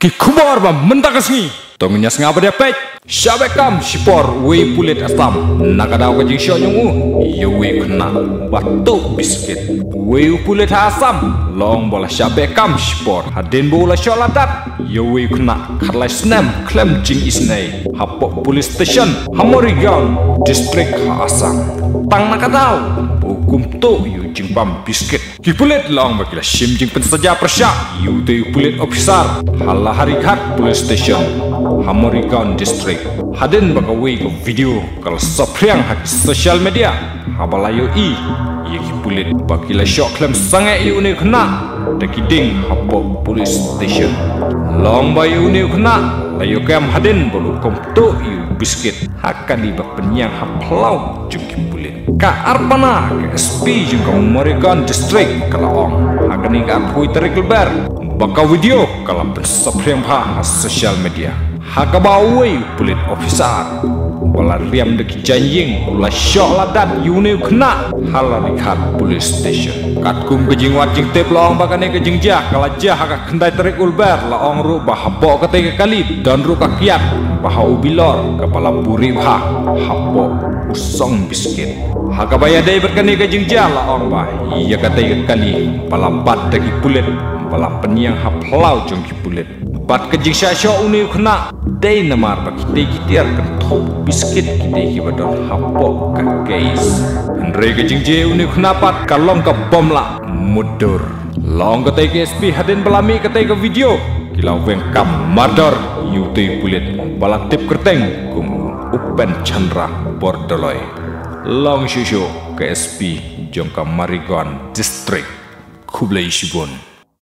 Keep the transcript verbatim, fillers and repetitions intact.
Ki khubor ba mynta ka sngi. To ngin ïa sngap bad ïa peit. Shah beh kam shipor uwei u pulit Assam na ka daw ka jingshoh jong u ïa uwei u khynnah ba tuh biskit. Uwei u pulit ha Assam la ong ba la shah beh kam shipor hadien ba u la shoh ladat ïa uwei u khynnah khatlai snem khlem jingisynei hapoh police station ha Morigaon district ha Assam. Tang na ka daw ba u kum tuh ïa u jingpam biskit. Ki pulit la ong ba ki la shim jingpynsaja pyrshah ïa utei u pulit officer ha Laharighat Police Station ha Morigaon District. Hadien ba kawei ka video ka la saphriang ha ki social media haba la ïohi ïa ki pulit ba ki la shoh khlem sangeh ïa une u khynnah da ki dieng hapoh police station. La ong ba ïa une u khynnah la ïoh kem hadien ba la kum tuh ïa u biskit ha kali ba pynïang ha phyllaw jong ki pulit. Ka Arpana ka S P jong ka Morigaon District ka la ong ha kane ka arphew tarik Lber ba ka video ka la pynsaphriang bha ha social media ha kaba uwei u pulit officer ba la riam da ki jaiñïing u la shoh ladat ïa une u khynnah ha Laharighat Police Station. Katkum ka jingwad jingtip la ong ba kane ka jingjia ka la jia ha ka khyndai tarik Lber. La ong ruh ba hapoh katei ka kali don ruh ka kiad ba ha u bilor kaba la buhrieh bha hapoh u song biskit. Ha kaba ïadei bad kane ka jingjia la ong ba ïa katei ka kali ba la bat da ki pulit ba la pynïang ha phyllaw jong ki pulit. Bad ka jingshah shoh une u khynnah dei namar ba kitei ki tiar kynthup biskit kitei kiba don hapoh ka case. Hynrei ka jingjia une u khynnah pat ka long ka bym lah mutdur. La ong katei ka S P hadien ba la mih katei ka video ki la weng kam mardor ïa utei u pulit ba la tip kyrteng kum u Upen Chandra Bordoloi. La ong shuh shuh ka S P jong ka Morigaon District. Khublei shibun.